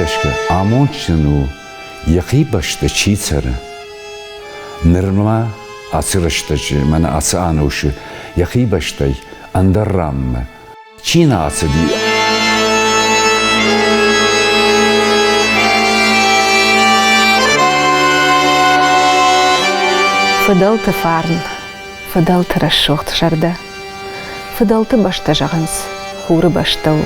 гӕсгӕ амондджын у, йӕхи бӕсты чи цӕры. Нырма ацы рӕстӕджы, мӕнӕ ацы ӕнусы йӕхи бӕстӕй ӕндӕр ранмӕ чи нӕ ацыди. Фыдӕлты фарн, фыдӕлты рӕсугъд зӕрдӕ. Фыдӕлты бӕстӕ зӕгъынц, хуры бӕстӕ у.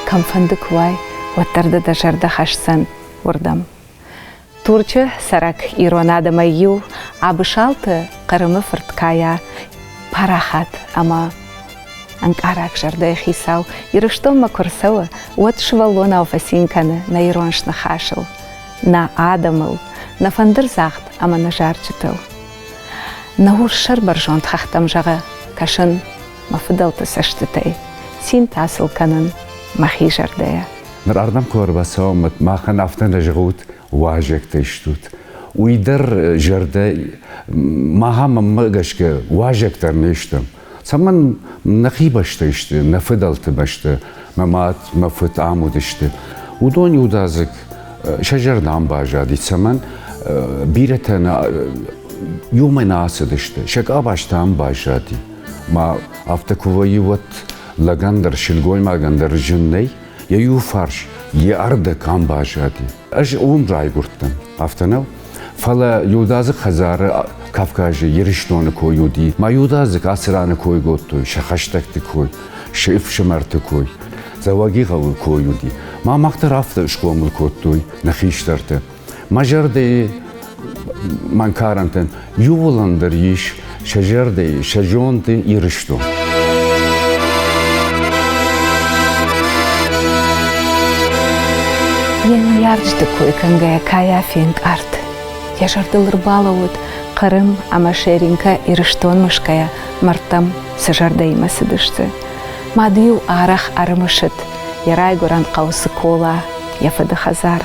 Кӕмфӕнды куы уай, уӕддӕр дӕ дӕ зӕрдӕ хӕсдзӕн уырдӕм. Турчы цӕрӕг ирон адӕмӕй иу Абысалты Хъырымы фырт Кая парахат ӕмӕ ӕнкъараг зӕрдӕйы хицау Ирыстонмӕ куы рцӕуы, уӕд сывӕллонау фӕцин кӕны нӕ ирон сныхасыл, нӕ адӕмыл, нӕ фӕндырдзагъд ӕмӕ нӕ зарджытыл. Нӕ урссӕр бӕрзонд хӕхтӕм зӕгъы, кӕсын мӕ фыдӕлты цӕстытӕй, цин та сыл кӕнын мӕхи зӕрдӕйӕ. Ныр ардӕм куы ӕрбацӕуӕм, махӕн афтӕ нӕ зӕгъут, уазӕгтӕ стут. Уый дӕр зӕрдӕ махӕн мӕнмӕ гӕсгӕ уазӕг дӕр не стӕм. Цӕмӕн нӕхи бӕстӕ сты, нӕ фыдӕлты бӕстӕ, мӕ мад, мӕ фыд ам уыдысты. Уыдон иудадзыг сӕ зӕрдӕ ам баззади, цӕмӕн бирӕтӕ нӕ иумӕ нӕ ацыдысты, сӕ къабӕзтӕ ам баззади. Ма афтӕ куы вӕййы, уӕд лӕгӕн дӕр, сылгоймагӕн дӕр зын нӕй, йӕ иу фарс йӕ ӕрдӕг ам баззади. Ӕз уым райгуырдтӕн, афтӕ нӕу? Фӕлӕ иудадзыг хӕдзары Кавказы Ирыстоны кой уыди. Ма иудадзыг ацы раны кой кодтой, сӕ хӕстӕгты кой, се фсымӕрты кой. Дзӕуӕгигъӕуы кой уыди. Ма мах дӕр афтӕ схъомыл кодтой нӕ хистӕртӕ. Мӕ зӕрдӕйы мӕн карӕнтӕн иууылӕндӕр ис сӕ зӕрдӕйы, сӕ зонды Ирыстон. Йӕ ныййарджыты кой кӕнгӕйӕ Кая фенкъард. Йӕ зӕрдыл ӕрбалӕууыд Хъырым ӕмӕ Шеринкӕ Ирыстон мысгӕйӕ мӕрдтӕм цы зӕрдӕимӕ цыдысты. Мад-иу арӕх ӕрымысыд йӕ райгуырӕн хъӕу Цыкола, йӕ фыды хӕдзар.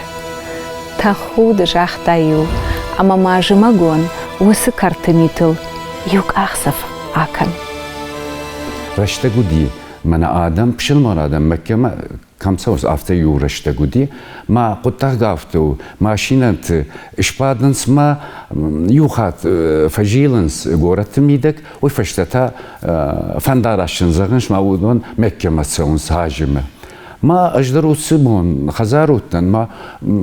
Тӕхуды, загъта-иу, ӕмӕ ма зымӕгон уыцы кӕрты митыл иу къахдзӕф акӕн. Рӕстӕг уыди, мӕнӕ адӕм, пысылмон адӕм Мӕккӕмӕ кӕм цӕуынц, афтӕ иу рӕстӕг уыди. Мӕ хъуыддаг афтӕ у, машинӕты сбадынц мӕ иу хатт фӕзилынц горӕты мидӕг, уый фӕстӕ та фӕндараст сын зӕгъынц, мӕ уыдон Мӕккӕмӕ цӕуынц Азимӕ. Ма ӕз дӕр уыцы бон хӕдзар уыдтӕн, ма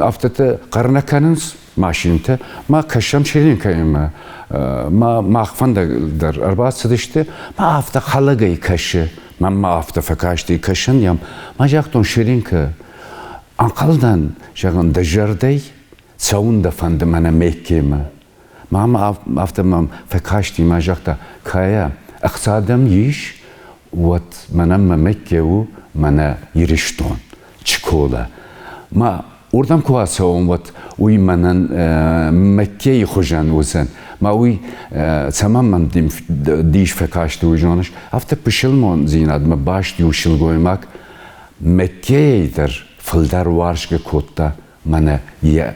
афтӕтӕ хъӕр нӕ кӕнынц машинтӕ, ма кӕсӕм Шеринкӕимӕ, ма мах фӕндаг дӕр ӕрбацыдысты, ма афтӕ хӕлӕгӕй кӕсы, мӕнмӕ афтӕ фӕкасти, кӕсын йӕм, ма загътон Шеринкӕ, ӕнхъӕлдӕн, зӕгъын, дӕ зӕрдӕй цӕуын дӕ фӕнды мӕнӕ Меккемӕ. Мама афтӕ мӕм фӕкасти мӕ загъта, Кая, ӕхца дӕм ис, уӕд мӕнӕн мӕ Мекке у, мӕнӕ Ирыстон, Чкола. Ма уырдӕм куы ацӕуон, уӕд уый мӕнӕн Меккейы хуызӕн уыдзӕн. Ма уый цӕмӕн мӕм дис фӕкасти, уый зоныс? Афтӕ пысылмондзинадмӕ баст иу сылгоймаг Меккейы дӕр фылдӕр уарзгӕ кодта мӕнӕ йӕ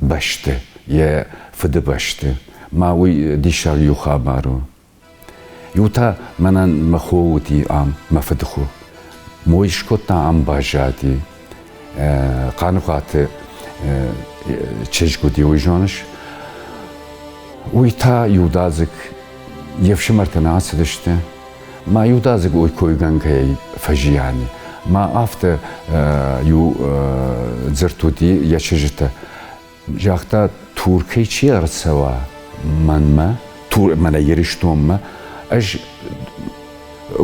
бӕсты, йӕ фыдыбӕсты. Ма уый диссаг иу хабар у. Иу та мӕнӕн мӕ хо уыди ам, мӕ фыдыхо. Мой скодта ам баззади. Хъаныхъуаты чызг уыди, уый зоныс? Уый та иудадзыг йе фсымӕртӕ нӕ ацыдысты. Ма иудадзыг ой койгӕнгӕйӕ фӕзиани. Ма афтӕ иу дзырд уыди йӕ чызджытӕ. Загъта, Туркӕй чи ӕрцӕуа мӕнмӕ, мӕнӕ Ирыстонмӕ, ӕз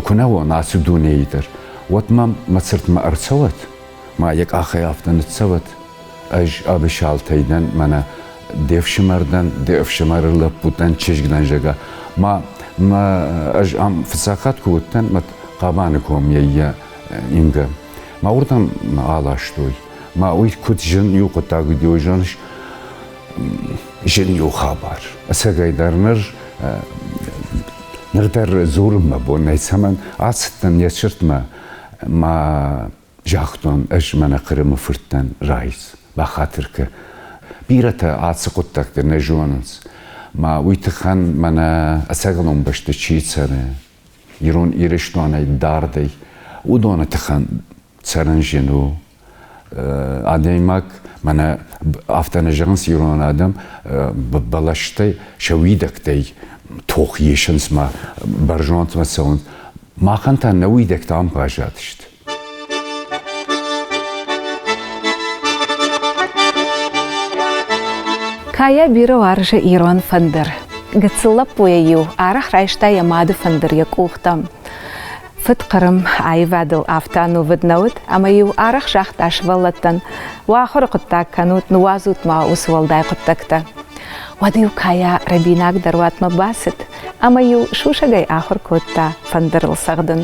куы нӕ уон ацы дунейы дӕр, уӕд мӕм мӕ цыртмӕ ӕрцӕуӕд, ма йӕ къахӕй афтӕ ныццӕуӕд. Ӕз Абысалтӕй дӕн, мӕнӕ де фсымӕр дӕн, де фсымӕры лӕппу дӕн, чызг дӕн, зӕгъгӕ. Ма мӕ ӕз ам фыццаг хатт куы уыдтӕн, мӕ Хъабаны ком йӕ ингӕн. Ма уырдӕм аластой. Ма уый куыд зын иу хъуыддаг уыди, уый зоныс, зын иу хабар. Ӕцӕгӕйдӕр ныр ныр дӕр дзурын мӕ бон нӕй, цӕмӕн ацыдтӕн йӕ цыртмӕ, ма загътон, ӕз мӕнӕ Хъырымы фырттӕн райс, бахатыр кӕ. Бирӕтӕ ацы хъуыддӕгтӕ нӕ зонынц. Ма уый тыххӕн мӕнӕ ӕцӕгӕлон бӕсты чи цӕры, ирон Ирыстонӕй дардӕй, уыдоны тыххӕн цӕрын зын у. Адӕймаг, мӕнӕ афтӕ нӕ зӕгъынц ирон адӕм, бӕлӕстӕй сӕ уидӕгтӕй тох есынц ма бӕрзондмӕ цӕуынц. Махӕн та нӕ уидӕгтӕ ам баззадысты. Кая бирӕ уарзы ирон фӕндыр. Гыццыл лӕппуйӕ-иу арӕх райста йӕ мады фӕндыр йӕ къухтӕм. Фыд Хъырым аивадыл афтӕ ӕнувыд нӕ уыд, ӕмӕ-иу арӕх загъта сывӕллӕттӕн, уӕ ахуыры хъуыддаг кӕнут, ныууадзут ма уыцы уӕлдай хъуыддӕгтӕ. Уӕд-иу Кая рӕбинаг дӕр уатмӕ бацыд ӕмӕ-иу сусӕгӕй ахуыр кодта фӕндырыл цӕгъдын.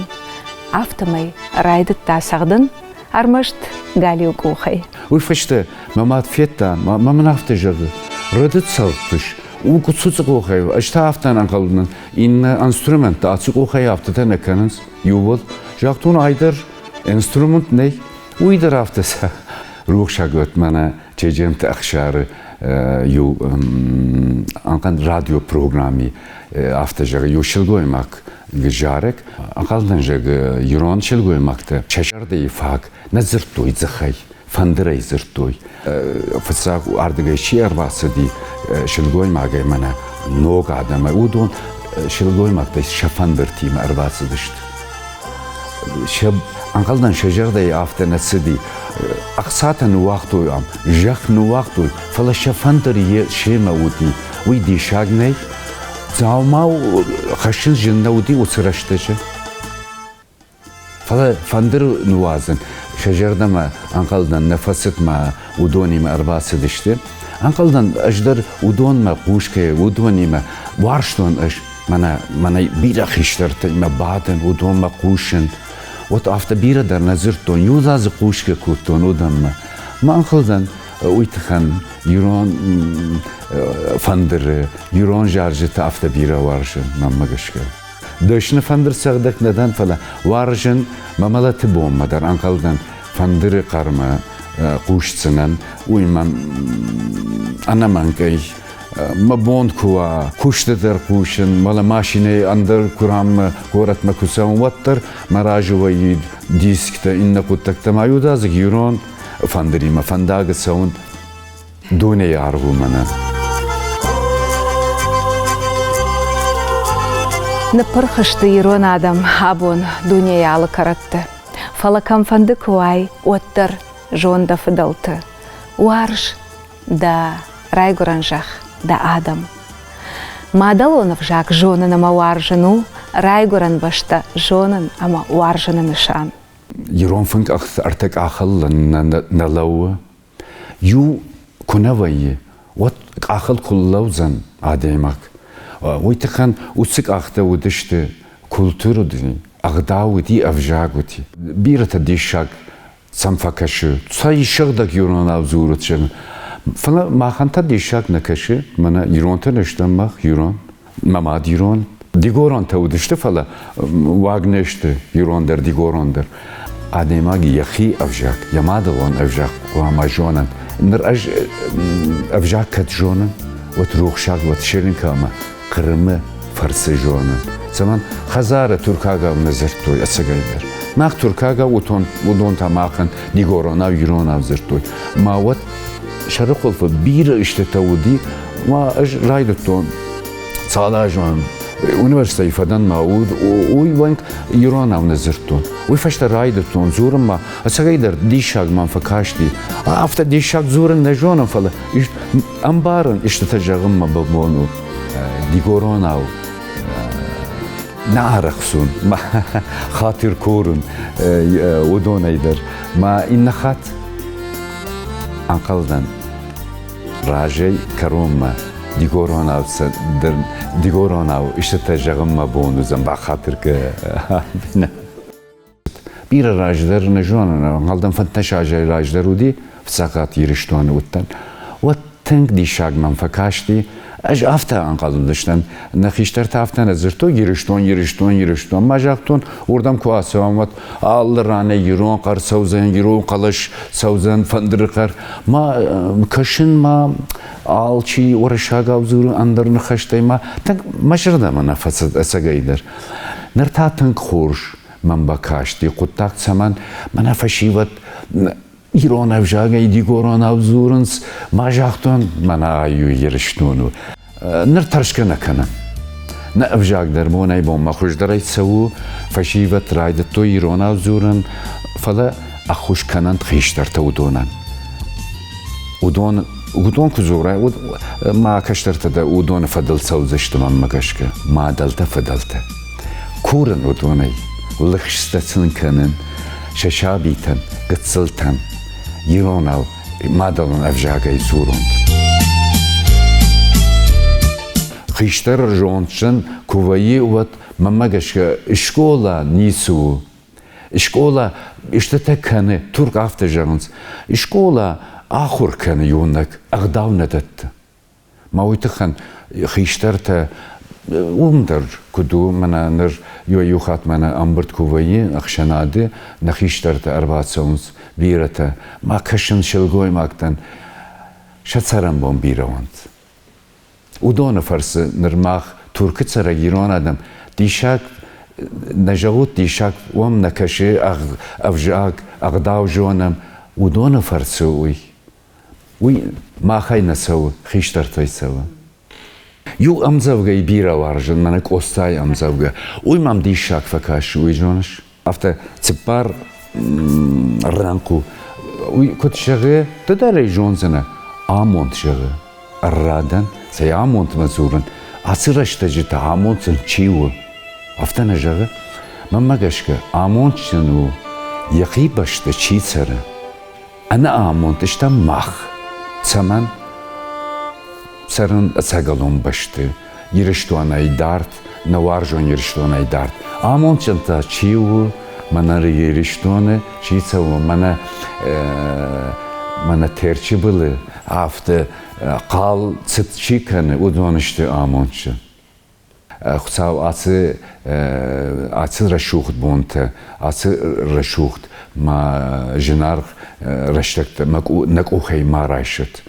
Афтӕмӕй райдыдта цӕгъдын ӕрмӕст галиу къухӕй. Уый фӕстӕ мӕ мад федта, мӕ мын афтӕ зӕгъы, рӕдыд цӕгъдыс, у куыд къухӕй, ӕз та афтӕ ӕнхъӕл уыдтӕн, иннӕ инструменттӕ ацы къухӕй афтӕтӕ нӕ кӕнынц иууыл. Загътон, ай дӕр инструмент нӕй, уый дӕр афтӕ сӕ рухсаг уӕд мӕнӕ Чеджемты Ӕхсары иу ӕнхъӕн радиопрограмми афтӕ зӕгъы, иу сылгоймаг зарӕг, ӕнхъӕлдӕн зӕгъы, ирон сылгоймӕгтӕ сӕ зӕрдӕйы фаг нӕ дзырдтой дзыхӕй, фӕндырӕй дзырдтой. Фыццаг ардыгӕй чи ӕрбацыди сылгоймагӕй мӕнӕ ног адӕмӕй, уыдон сылгоймӕгтӕ сӕ фӕндыртимӕ ӕрбацыдысты. Сӕ ӕнхъӕлдӕн сӕ зӕрдӕйы афтӕ нӕ цыди. Ӕхцатӕ ныууагътой ам, зӕхх ныууагътой, фӕлӕ сӕ фӕндыр семӕ уыди. Уый диссаг нӕй. Дзаумау хӕссын зын нӕ уыди уыцы рӕстӕджы. Фӕлӕ фӕндыр ныуадзын сӕ зӕрдӕмӕ ӕнхъӕлдӕн нӕ фӕцыд ма уыдонимӕ ӕрбацыдысты. Ӕнхъӕлдӕн ӕз дӕр уыдонмӕ хъусгӕ, уыдонимӕ уарзтон ӕз мӕнӕ, мӕнӕ бирӕ хистӕртимӕ бадын, уыдонмӕ хъусын. Уӕд афтӕ бирӕ дӕр нӕ дзырдтон, иудадзыг хъусгӕ кодтон уыдонмӕ. Мӕ ӕнхъӕлдӕн уый тыххӕн ирон фӕндыры, ирон зарджыты афтӕ бирӕ уарзын, мӕнмӕ гӕсгӕ. Дӕсны фӕндырцӕгъдӕг нӕ дӕн, фӕлӕ уарзын мӕ мӕлӕты бонмӕ дӕр ӕнхъӕлдӕн фӕндыры хъӕрмӕ хъусдзынӕн, уый мӕм ӕнӕмӕнгӕй мӕ бон куы уа, куысты дӕр хъусын, мӕлӕ машинӕйы ӕндӕр куы горӕтмӕ куы цӕуын, уӕддӕр мӕ разы вӕййы дисктӕ, иннӕ хъуыддӕгтӕ ма иудадзыг ирон фӕндыримӕ фӕндагы цӕуын дунейы аргъ у мӕнӕн. Ныппырх сты ирон адӕм абон дунейы алы кӕрӕтты. Фӕлӕ кӕмфӕнды куы уай, уӕддӕр зон дӕ фыдӕлты. Уарз дӕ райгуырӕн зӕхх, дӕ адӕм. Мадӕлон ӕвзаг зонын ӕмӕ уарзын у райгуырӕн бӕстӕ зонын ӕмӕ уарзыны нысан. Ирон фынг ӕртӕ къахыл нӕ лӕууы. Иу куы нӕ вӕййы, уӕд къахыл куы лӕудзӕн адӕймаг. Уый тыххӕн уыцы къӕхтӕ уыдысты культур уыди, ӕгъдау уыди, ӕвзаг уыди. Бирӕтӕ диссаг сӕм фӕкӕсы, цӕй сыгъдӕг иронау дзурут, зӕгъын. Фӕлӕ махӕн та диссаг нӕ кӕсы, мӕнӕ иронтӕ не стӕм мах, ирон. Мӕ мад ирон. Дигоронтӕ уыдысты, фӕлӕ уаг не сты ирон дӕр, дигорон дӕр. Адӕймаг йӕхи ӕвзаг, йӕ мадӕлон ӕвзаг хъуамӕ зонӕн. Ныр ӕз ӕвзаг кӕд зонын, уӕд рухсаг уӕд Шеринка ӕмӕ Хъырымы фӕрцы зонын. Цӕмӕн хӕдзары туркагау нӕ дзырдтой ӕцӕгӕйдӕр. Мах туркагау уыдон та махӕн дигоронау, иронау дзырдтой. Ма уӕд сӕрыхъуылфы бирӕ истытӕ уыди, ма ӕз райдыдтон цалазон университеты фӕдӕн ма уый уӕнг иронау нӕ дзырдтон. Уый фӕстӕ райдыдтон дзурынмӕ. Ӕцӕгӕйдӕр диссаг мӕм фӕкасти. Афтӕ диссаг дзурын нӕ зонын, фӕлӕ ӕмбарын, истытӕ зӕгъын мӕ бон у. Дигоронау нӕ арӕхсун, ма хатир корун уыдонӕй дӕр. Ма иннӕ хатт ӕнхъӕлдӕн разӕй кӕронмӕ дигоронау дигоронау истытӕ зӕгъын мӕ бон уыдзӕн бахатыр кӕ. Бирӕ раздӕр нӕ зонын, ӕнхъӕлдӕн 15 азӕй раздӕр уыди, Цӕгат Ирыстоны уыдтӕн. Уӕд тынг диссаг мӕм фӕкасти. Ӕз афтӕ ӕнхъӕл уыдыстӕн, нӕ хистӕртӕ афтӕ нӕ дзырдтой Ирыстон, Ирыстон, Ирыстон. Ма загътон, уырдӕм куы ацӕуӕм, уӕд алы ранӕй ирон хъӕр цӕудзӕн, ирон хъӕлӕс цӕудзӕн, фӕндыры хъӕр. Ма кӕсын ма алчи уырыссагау дзуры ӕндӕр ныхӕстӕй ма тынг мӕ зӕрдӕмӕ нӕ фӕцыд ӕцӕгӕйдӕр. Ныр та тынг хорз мӕм бакасти хъуыддаг цӕмӕн, мӕнӕ фӕсивӕд. Ирон ӕвзагӕй дигоронау дзурынц, ма загътон, мӕнӕ ай у Ирыстон у. Ныр тӕрсгӕ нӕ кӕнӕм. Нӕ ӕвзаг дӕр бонӕй-бонмӕ хуыздӕрӕй цӕуы, фӕсивӕд райдыдтой иронау дзурын, фӕлӕ ӕххуыс кӕнӕнт хистӕртӕ уыдонӕн. Уыдон, уыдон куы дзурай, уӕд ма кӕстӕртӕ дӕр уыдоны фӕдыл цӕудзысты мӕнмӕ гӕсгӕ, мадӕлтӕ, фыдӕлтӕ. Курын уыдонӕй, лӕгъстӕ сын кӕнын сӕ сабитӕн, гыццылтӕн иронау мадӕлон ӕвзагӕй дзурон. Хистӕр зондджын куы вӕййы, уӕд мӕнмӕ гӕсгӕ скъола ницы у. Скъола истытӕ кӕны, турк афтӕ зӕгъынц, скъола ахуыр кӕны иунӕг, ӕгъдау нӕ дӕтты. Ма уый тыххӕн хистӕртӕ уым дӕр куыд у, мӕнӕ ныр иуӕй-иу хатт мӕнӕ ӕмбырд куы вӕййы ӕхсӕнады, нӕ хистӕртӕ ӕрбацӕуынц бирӕтӕ, ма кӕсын сылгоймӕгтӕн сӕ цӕрӕнбон бирӕ уӕнт. Уыдоны фӕрцы ныр мах, Туркы цӕрӕг ирон адӕм, диссаг нӕ зӕгъут, диссаг уӕм нӕ кӕсы ӕвзаг, ӕгъдау зонӕм, уыдоны фӕрцы уый. Уый махӕй нӕ цӕуы, хистӕртӕй цӕуы. Иу ӕмдзӕвгӕйы бирӕ уарзын, мӕнӕ Къостайы ӕмдзӕвгӕ. Уый мӕм диссаг фӕкӕсы, уый зоныс? Афтӕ цыппар рӕнхъ у. Уый куыд зӕгъы, ды дӕр ӕй зондзынӕ. Амонд зӕгъы. Ӕрра дӕн, цӕй амондмӕ дзурын. Ацы рӕстӕджы та амондджын чи у? Афтӕ нӕ зӕгъы? Мӕнмӕ гӕсгӕ, амондджын у, йӕхи бӕсты чи цӕры. Ӕнӕамонд стӕм мах. Цӕмӕн? Цӕрын ӕцӕгӕлон бӕсты, Ирыстонӕй дард, нӕ уарзон Ирыстонӕй дард. Амондджын та чи у, мӕнӕ Ирыстоны чи цӕуы, мӕнӕ мӕнӕ Терчы былы афтӕ хъал цыд чи кӕны, уыдон сты амондджын. Хуыцау ацы ацы рӕсугъд бонтӕ, ацы рӕсугъд ма зынаргъ рӕстӕгтӕ нӕ къухӕй ма райсӕд.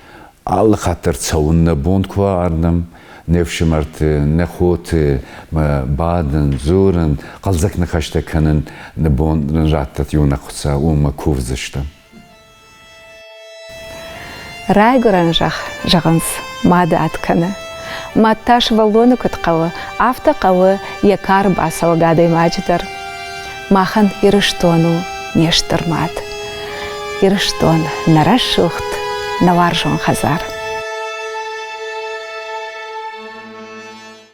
Алы хатт дӕр цӕуын нӕ бон куы уа ардӕм, не фсымӕрты, нӕ хоты бадын, дзурын, хъӕлдзӕг ныхӕстӕ кӕнын нӕ бон нын раттӕд иунӕг Хуыцау, уымӕ кувдзыстӕм. Райгуырӕн зӕхх, зӕгъынц, мады ад кӕны. Мад та сывӕллоны куыд хъӕуы, афтӕ хъӕуы йӕ кары бацӕуӕг адӕймаджы дӕр. Махӕн Ирыстон у не стыр мад. Ирыстон нӕ рӕсугъд, нӕ уарзон хӕдзар.